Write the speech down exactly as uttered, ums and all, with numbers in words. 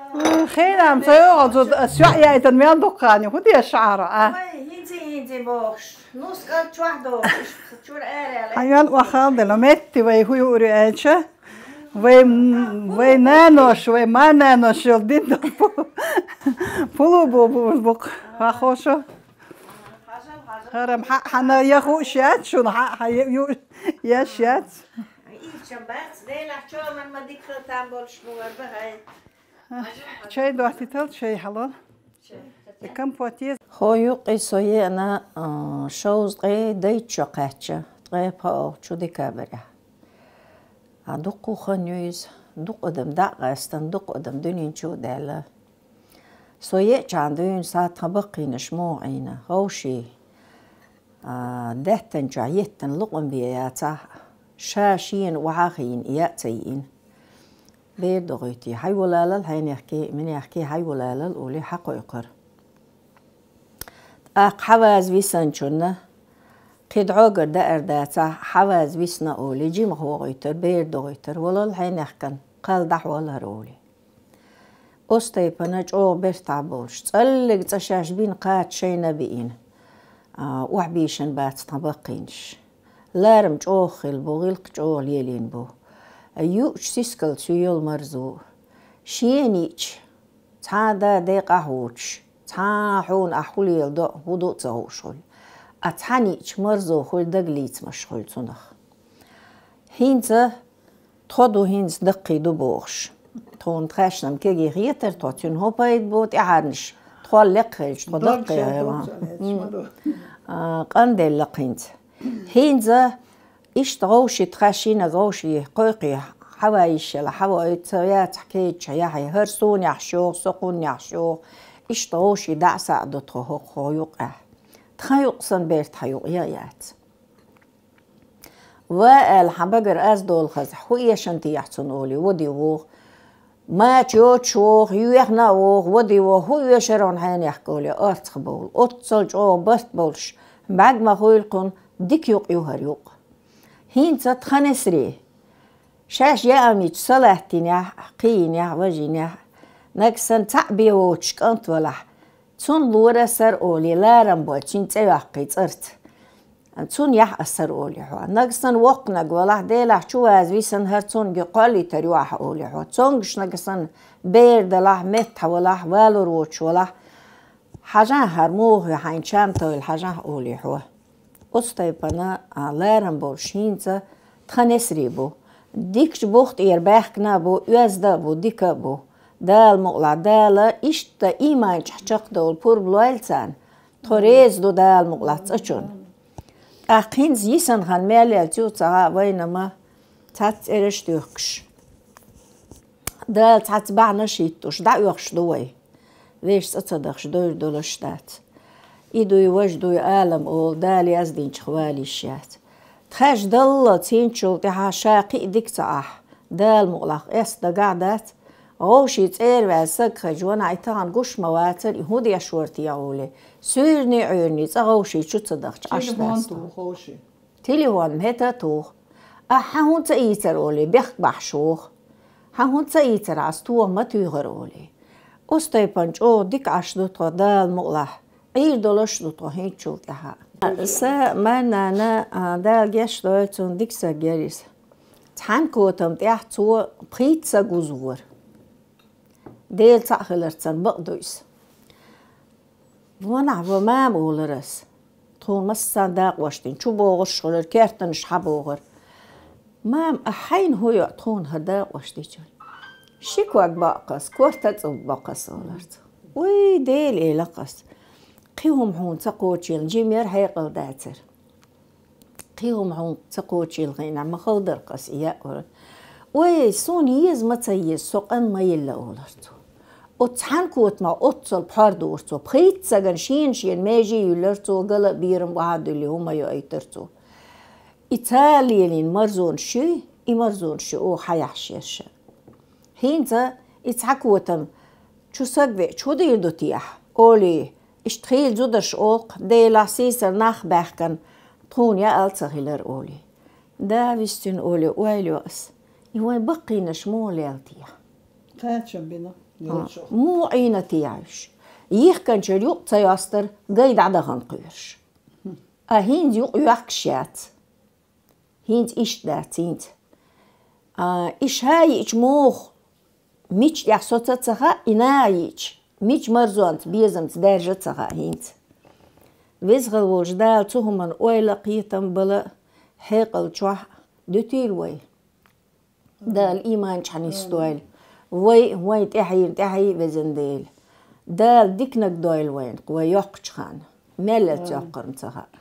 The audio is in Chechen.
Хенам ца йоагӀа, цу ас йоӀ яйтан мел дуккхани, хӀу деш шаӀара, а? Вай, хӀинзи, хӀинзи бохуш. Нус кӀал чохь дохуш, чур арала. Хьайван вахал дела, метти вай хӀу юури аьлча. Вай, м, вай нанош, вай ма нанош йол дин пулу бу бу бу. Хахоша. Харам хьа-, хьана яху шаьт, шуна хьа-, хьа-, ю-, я шаьт. Ича бац, делахь чоман ма дикха там болуш бу вар бахай. Чай доттитал, чай хьалол. Компот ез. Хо юкъе со еана, а, шовзткъе дайччо кхаьчча, ткъе пхоалгӀачу декабря. А дуккха хан ю иза, дукха адам дӀа а къаьстина, дукха адам дуьнен чу а даьлла. Со еачхьана дуьйна схьа тхан баккхийнаш муха Ӏийна, гӀовший, а, даьттан чохь еттан лукъам бен яцахь, ша шена охьа а хиина, яа а ца йиъна. Бер догӀуьйтий, хьайволалал хьенехкий, минехкий хьайволалал олий хьакхойкхура. ТӀаккха хьаваза висанчунна, кхин дӀогара даар дацахь, хьаваза висна олий, жимах вогӀуьйтура, бер догӀуьйтура, валал хьенехкан, кхал дӀахьолара олий. Оцу тайпана чӀогӀа бертахь болуш, цӀаллиг цӀа шаьш бина кхача шайна а биъна, а, охьабийшина бац тхан баккхийнаш. Ларам чӀогӀа хилла бу, гӀиллакх чӀогӀа лелийна бу. Юучу сискалца ю йолу марзо. Шена йиъча, цхьа а да декъахь воцуш, цхьа а хьуна ахь хӀун леладо, хӀун ду а ца хууш хуьлу. А цхьаьна йиъча марзо хуьлу, дагалецамаш хуьлу цунах. ХӀинца тхо ду, хӀинца даккхий ду бохуш. Тхуна тхаьшнам кегий хетара тхо, цуьнан хӀун пайда бу, тӀаьхьарнаш тхол лекха хилча, тхо даккхий хила. М. А, къанделла хӀинца. ХӀинца иштта гӀовши тхаьшшина, гӀовши кхойкхий хьава йиш яла, хьава ойцу ца яцахь кечахь яхье, хӀара суна яхьаш йогӀу, со кхунна яхьаш йогӀу. Иштта гӀовши дӀа а схьа а ду тхо хӀокху юкъехь. Тхан юкъ санна бертахь юкъ я а яц. Ва аьлла, хьан багара аз долу хазахь, хӀун эшан техьа цунна олий, води вогӀу. Мача йоцуш вогӀу, йоьхна а вогӀу, води вогӀу, хӀун оьшар хьенехка олий, орцах бовла. Оццал чӀогӀа барт болуш, бӀаьрг ма хуьйла кхунна, дика юкъ ю хӀара юкъ. ХӀинца тхан эсаре. Шаьш яамича салаттинехь, кхийинехь, важинехь, нагахь санна цхьаъ бен воцуш кӀант валахь, цунна лора сар олий, ларам бой, цуьнан цӀе йоккхий цӀарца. Цунна яхь а сар олий хьо. Нагахь санна воккханаг валахь, делахь чу ваза висана хӀара цунга кхоллийтар ю ахь олий хьо. Цуьнгаш нагахь санна бер далахь, меттахь валахь, валур воцуш валахь, хьажахь хӀара муха ю хьайна чам тойла хьажахь олий хьо. Оцу тайпана, а, ларам болуш хӀинца тхан эсаре бу. Дикачу бух тӀера баьхкина а бу, оьзда а бу, дика а бу. Дала мукъалахь, Дала иштта ийманчохь чекхдовла пурба лойла царна. Тхо реза ду Дала мукъалахь цӀа чунна. ТӀаккха хӀинца йисана хан мел яьлла цу ца гӀа вайна ма цхьацца цӀераш а туьхкуш. Дала цхьацца бахьанаш а хӀиттуш, дӀаоьхуш ду вай. Вешан цӀа ца дахча, дойр долуш дац. И дуй, важа дуй, алам олу, Дала яздинчух вала йиш яц. Тхаьш далла цинчул тӀаьхьа ша кхин а дика ца Ӏахь, Дала мукъалахь, эс дагахь дац. ГӀовший цӀера ваьлла саг хезча, ванахь, и тахана гуш ма вацара, и хӀун деш вара те олий. Суьйрний Ӏуьйрний цӀа гӀовший чу ца дахча Ӏаш дац. Телефон хӀета а туху. Ахьа хӀунда ца ийцар олий, бехк бахьаш воху. Хьан хӀунда ца ийцар, ас тоха ма туьйхара олий. Оцу тайпана чӀогӀа дика Ӏаш ду тхо Дала мукъалахь, Ӏийр долуш а ду тхо хӀинчул тӀаьхьа. Сан марнана, а, Дала гечдойла, цунна дика саг яра иза. Цхьана котам тӀехь цо пхийтта саг вузавора. Дела цхьаъ хиларца бакъ ду иза. Ванахь ван мама олура ас. Тхуна массарна дакъош дина, чу богӀуш хуьлура, кертанаш хьабогӀура. Мама, а хьайна хӀун йоӀ тхуна хӀара дакъош дича? Ши ког баккха ас, корта а цӀуг баккха ас олура цо. Уй, Дела, элира ас. Кхин хӀума хьуна ца кхочийла, жимера хьекъал дацара. Кхин хӀума хьуна ца кхочийла хиъна, ма хала дара ас и яа олура. Ой, суна еза ма ца еза, со къан ма елла олура цо. Оцу цхьана котамах оццул пхьор дора цо. Пхийтта сагана шена-шена меже а юьллура цо, гала а берам а охьа а дуьллий, хӀума а йоуьйтура цо. И цара лелийна марзонаш юй, и марзонаш ю оха хьаяхьаш яра ша. ХӀинца и цхьа котам чу саг веача, хӀун дийр ду техьа? Олий, иштта хийла зударш олу-кх, Делахь сийсара нах баьхкина, тхуна яал ца хилар олий. Да вистина олий, ойла йо ас. И вайн баккхийнаш муха лелла техьа? Кхачам бина. Муха Ӏийна техьа уьш? Йихканчуьра юкъ ца йостура, гай дӀадахана кхоьруш. А хӀинца юкъ йоьхкуш яц. ХӀинца иштта дац хӀинца. А, и ша йиъча муха, мича тӀехь соца ца хаьа, и наха йиъча, мича марзонца, безамца даьржа ца хаьа хӀинца. Веза хила волчу Дала цу хӀуманна ойла а, кхетам а, бала а, хьекъал чохь а дуьтийла вай. Дала иман чохь нисдойла. Вай, вайн тӀаьхьенна тӀаьхье а, везан Дела. Дала диканиг дойла вайна, вай йоккхучу ханна. Мел яц йоккхур ца хаьа.